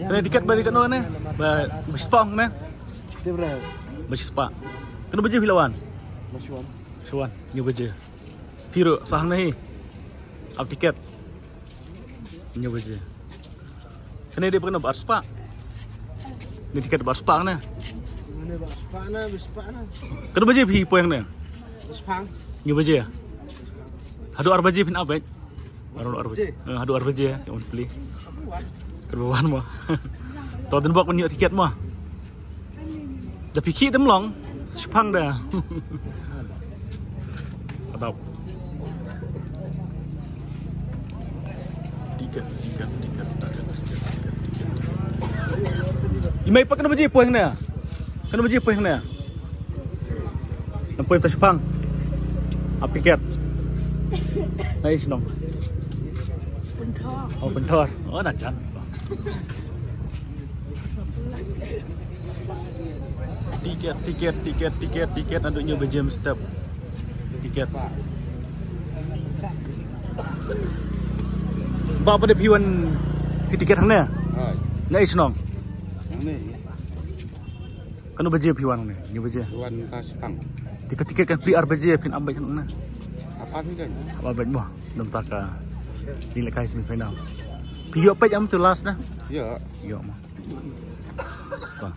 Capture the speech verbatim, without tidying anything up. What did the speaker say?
Kane tiket ba dei katno ne? Ba, ba shispah ne? Tip re. Ba shispah. Katno baje phi la wan? Ba shu wan. Shu wan. Hynñiew baje. Phi ruh sah hangne hi. Ap tiket. Hynñiew baje. Kane dei ba katno, ba arspah? Ni tiket ba arspah ne? Mane ba arspah na, ba arspah na. Katno baje phi poi hangne? Ba shispah. Hynñiew baje. Haduh ar baje phin ap beit. Haduh ar baje. Eh, haduh ar baje, ïa un pli. Katba wan mo. To dang bok ban ïoh tiket mo. Da phi khih dang long. Shiphang da. Kadap. Tiket, tiket, tiket, tiket, tiket, tiket. I mei pat katno baje poi hangne? Katno baje poi hangne? Nang poi mynta shiphang. Ap tiket. Nai shnong. Pynthor. Oh, Pynthor. Oh, na jan. Tiket, tiket, tiket, tiket, tiket. Naduh hynñiew baje mynstep. Tiket. Ba, ba dei phi wan phi tiket hangne? Hai. Nai shnong. Hangne. Katno baje phi wan hangne? Hynñiew baje. Wan mynta shiphang. Tiket, tiket kan pli ar baje phin ap beit hangne. Ap ar hi kan? Ap ar beit mo. Dang ta ka jinglehkai semi final. Phi ïoh peit ïa mo to last na? Ïoh. Ïoh mo. Ba.